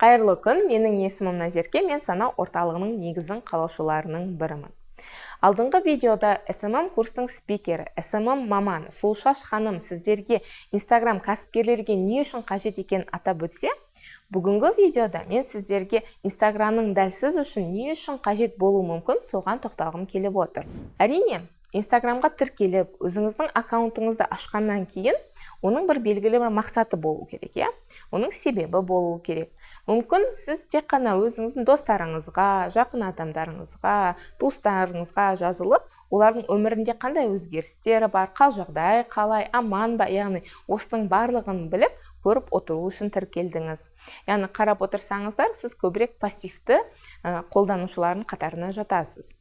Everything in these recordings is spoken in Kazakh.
Қайырлы күн, менің есімім Назерке, мен Сана орталығының негізін қалаушыларының бірімін. Алдыңғы видеода SMM курстың спикері, SMM маманы Сұлушаш ханым сіздерге Инстаграм кәсіпкерлерге не үшін қажет екенін атап өтсе, бүгінгі видеода мен сіздерге Инстаграмның дәл сіз үшін не үшін қажет болуы мүмкін, соған тоқталғым келіп отыр. Әрине, Инстаграмға тіркеліп, өзіңіздің аккаунтыңызды ашқаннан кейін оның бір белгілі бір мақсаты болу керек, иә? Оның себебі болуы керек. Мүмкін сіз тек қана өзіңіздің достарыңызға, жақын адамдарыңызға, туыстарыңызға жазылып, олардың өмірінде қандай өзгерістер бар, қал жағдай қалай, аман ба, яғни осының барлығын біліп, көріп отыру үшін тіркелдіңіз. Яғни қарап отырсаңыздар, сіз көбірек пассивті қолданушылардың қатарына жатасыз.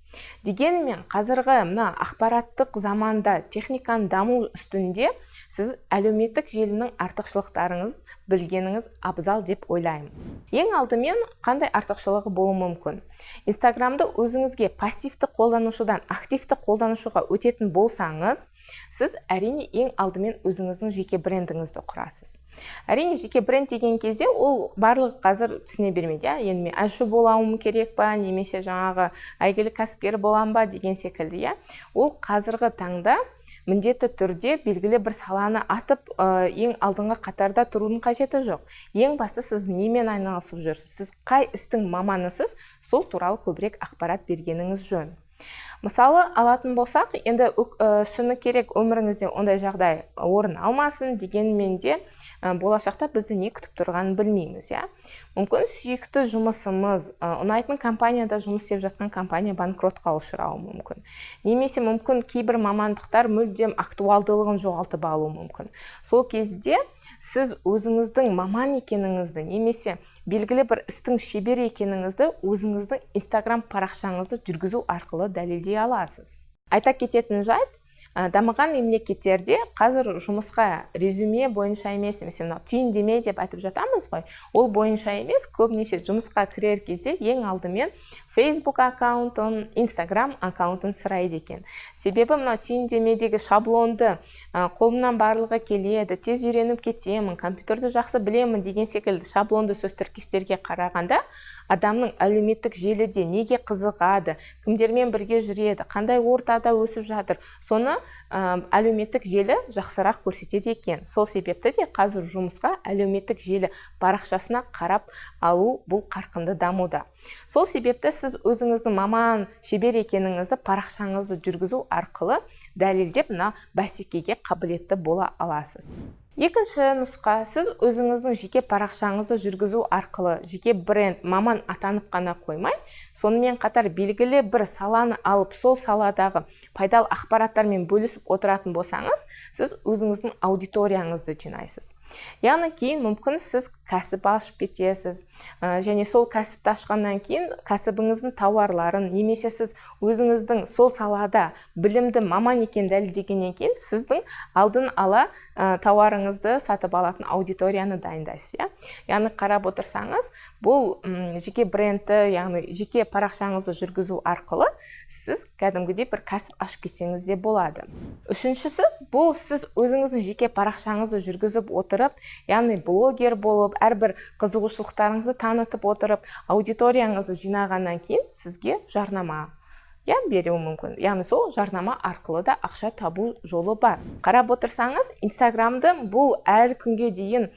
Дегенмен қазіргі мына ақпараттық заманда, техниканың даму үстінде сіз әлеуметтік желінің артықшылықтарыңыз білгеніңіз абзал деп ойлаймын. Ең алдымен қандай артықшылығы болуы мүмкін? Инстаграмды өзіңізге пассивті қолданушыдан активті қолданушыға өтетін болсаңыз, сіз әрине ең алдымен өзіңіздің жеке брендіңізді құрасыз. Әрине, жеке бренд деген кезде ол барлығы қазір түсіне бермейді, иә? Енді мен әнші болуым керек па, немесе жаңағы әйгілі кәсіпкер боламын ба деген секілді, иә? Ол қазіргі таңда міндетті түрде белгілі бір саланы атып, ең алдыңғы қатарда тұрудың қажеті жоқ. Ең басты, сіз немен айналысып жүрсіз, сіз қай істің маманысыз, сол туралы көбірек ақпарат бергеніңіз жөн. Мысалы алатын болсақ, енді шыны керек, өміріңізде ондай жағдай орын алмасын, дегенмен де болашақта бізді не күтіп тұрғанын білмейміз, иә? Мүмкін сүйікті жұмысымыз, ұнайтын компанияда жұмыс істеп жатқан компания банкротқа ұшырауы мүмкін. Немесе мүмкін кейбір мамандықтар мүлдем актуалдылығын жоғалтып алуы мүмкін. Сол кезде сіз өзіңіздің маман екеніңізді немесе белгілі бір істің шебері екеніңізді өзіңіздің Инстаграм парақшаңызды жүргізу арқылы дәлелдей аласыз. Айта кететін жайт, дамыған мемлекеттерде қазір жұмысқа резюме бойынша емес, немесе мынау түйіндеме деп айтып жатамыз ғой, ол бойынша емес, көбінесе жұмысқа кірер кезде ең алдымен Facebook аккаунтын, Instagram аккаунтын сұрайды екен. Себебі мынау түйіндемедегі шаблонды қолымнан барлығы келеді, тез үйреніп кетемін, компьютерді жақсы білемін деген секілді шаблонды сөз тіркестерге қарағанда, адамның әлеуметтік желіде неге қызығады, кімдермен бірге жүреді, қандай ортада өсіп жатыр, соны әлеуметтік желі жақсырақ көрсетеді екен. Сол себепті де қазір жұмысқа әлеуметтік желі парақшасына қарап алу бұл қарқынды дамуда. Сол себепті сіз өзіңіздің маман, шебер екеніңізді парақшаңызды жүргізу арқылы дәлелдеп, мына бәсекеге қабілетті бола аласыз. Екінші нұсқа, сіз өзіңіздің жеке парақшаңызды жүргізу арқылы жеке бренд, маман атанып қана қоймай, сонымен қатар белгілі бір саланы алып, сол саладағы пайдалы ақпараттармен бөлісіп отыратын болсаңыз, сіз өзіңіздің аудиторияңызды жинайсыз. Яғни кейін мүмкін сіз кәсіп ашып кетесіз, және сол кәсіпті ашқаннан кейін кәсібіңіздің тауарларын немесе сіз өзіңіздің сол салада білімді маман екенін дәлелдегеннен кейін сіздің алдын ала тауарыңызды сатып алатын аудиторияны дайындайсыз, иә? Яғни қарап отырсаңыз, бұл жеке брендті, яғни жеке парақшаңызды жүргізу арқылы сіз кәдімгідей бір кәсіп ашып кетсеңіз де болады. Үшіншісі, бұл сіз өзіңіздің жеке парақшаңызды жүргізіп отырып, яғни блогер болып, әрбір қызығушылықтарыңызды танытып отырып, аудиторияңызды жинағаннан кейін сізге жарнама, иә, беруі мүмкін. Яғни сол жарнама арқылы да ақша табу жолы бар. Қарап отырсаңыз, Инстаграмды бұл әлі күнге дейін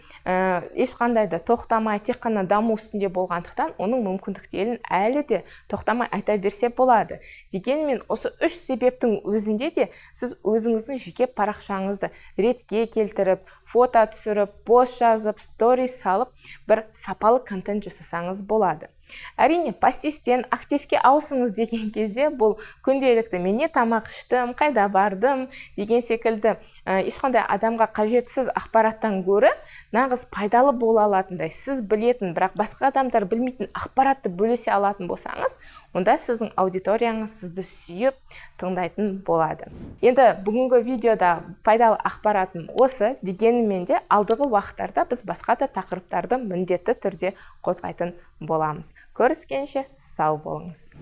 ешқандай да тоқтамай, тек қана даму үстінде болғандықтан, оның мүмкіндіктерін әлі де тоқтамай айта берсе болады. Дегенмен осы үш себептің өзінде де сіз өзіңіздің жеке парақшаңызды ретке келтіріп, фото түсіріп, пост жазып, сторис салып, бір сапалы контент жасасаңыз болады. Әрине, пассивтен активке ауысыңыз деген кезде бұл күнделікті мен не тамақ іштім, қайда бардым деген секілді ешқандай адамға қажетсіз ақпараттан гөрі нағыз пайдалы бола алатындай, сіз білетін, бірақ басқа адамдар білмейтін ақпаратты бөлісе алатын болсаңыз, онда сіздің аудиторияңыз сізді сүйіп тыңдайтын болады. Енді бүгінгі видеода пайдалы ақпаратым осы, дегенмен де алдығы уақыттарда біз басқа да тақырыптарды міндетті түрде қозғайтын боламыз. Көріскенше сау болыңыз.